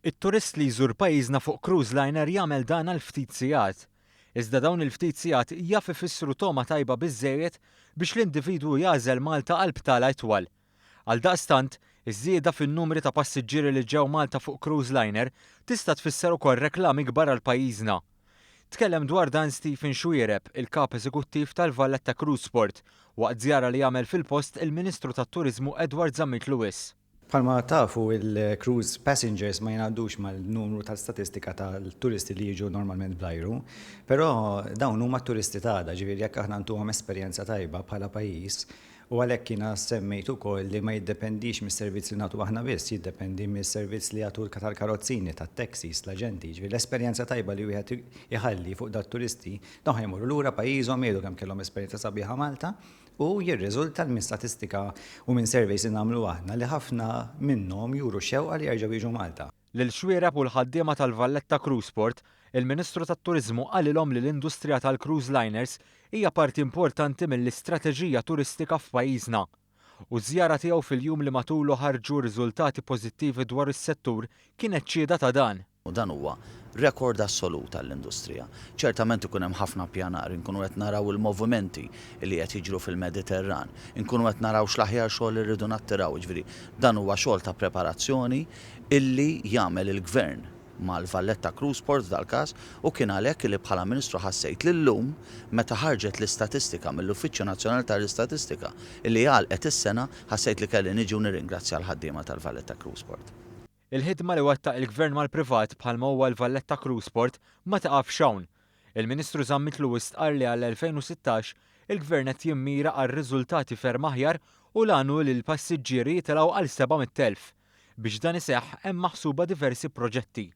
It-turist li jżur pajjiżna fuq cruise liner jagħmel dan għal ftit sigħat. Iżda dawn il-ftit sigħat jaf ifissru togħma tajba biżżejjed biex l-individwu jagħżel Malta għal btala itwal. Għaldaqstant, iż-żieda fin-numri ta' passiġġieri li ġew Malta fuq cruise liner tista' tfisser ukoll reklami kbar għal pajjiżna. Tkellem dwar dan Stephen Xuereb, il-kap eżekuttiv tal-Valletta Cruise Port, waqt żjara li għamel fil-post il-Ministru tat-Turiżmu Edward Zammit Lewis. Bħalma tafu, il-cruise passengers ma jingħaddux mal-numru tal-statistika tal-turisti li jiġu normalment bl-ajru, però dawn huma turisti ta' għada, ġifieri jekk aħna ntuhom esperjenza tajba bħala pajjiż, u għalhekk jiena semmejt ukoll li ma jiddependix mis-servizz li nagħtu aħna biss, jiddependi mis-servizz li jagħtu tal-karozzini, tat-taxis, l-aġenti, ġifieri l-esperjenza tajba li wieħed iħalli fuq dat-turisti, dawn ħa jmorru lura pajjiżhom jgħidu kemm kellhom esperjenza sabiħa Malta. U jirriżulta minn statistika u minn surveys li nagħmlu aħna li ħafna minnhom juru xewqa li jerġgħu jiġu Malta. Lil Xuereb u l-ħaddiema tal-Valletta Cruise Port, il-Ministru tat-Turiżmu qalilhom li l-industrija tal-cruise liners hija parti importanti mill-istrateġija turistika f'pajjiżna. U żjara tiegħu fil-jum li matulu ħarġu riżultati pożittivi dwar is-settur kienet xhieda ta' dan. U dan huwa rekord assolut għall-industrija. Ċertament ikun hemm ħafna pjanar, inkunu qed naraw il-movimenti li qed jiġru fil-Mediterran, inkunu qed naraw x'l-aħjar xogħol irridu nattiraw, ġifieri dan huwa xogħol ta' preparazzjoni illi jagħmel il-Gvern mal-Valletta Cruise Port dal-każ, u kien għalhekk li bħala Ministru ħassejt li llum, meta ħarġet l-istatistika mill-Uffiċċju Nazzjonali tal-Istatistika illi għalqet is-sena, ħassejt li kelli niġi u nirringrazzja l-ħaddiema tal-Valletta Cruise Port. Il-ħidma li wettaq il-Gvern mal-privat bħalma huwa l-Valletta Cruise Port ma taqafx hawn. Il-Ministru Zammit Lewis stqarr li għall-2016 il-Gvern qed jimmira għal riżultati ferm aħjar u l-għan hu li l-passiġġieri jitilgħu għal 700,000. Biex dan iseħħ hemm maħsuba diversi proġetti.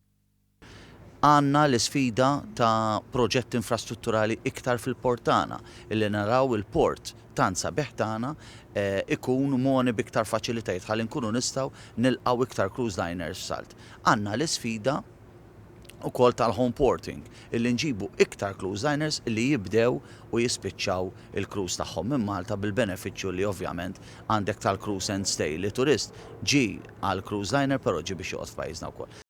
Għandna l-isfida ta' proġetti infrastrutturali iktar fil-port tagħna, illi naraw il-port tant sabiħ tagħna ikun mogħni b'iktar faċilitajiet ħalli nkunu nistgħu nilqgħu iktar cruise liners f'salt. Għandna l-isfida ukoll tal-home porting, illi nġibu iktar cruise liners illi jibdew u jispiċċaw il-cruise tagħhom minn Malta, bil-benefiċċju li ovvjament għandek tal-cruise and stay, li turist ġi għal cruise liner però ġi biex joqgħod f'pajjiżna wkoll.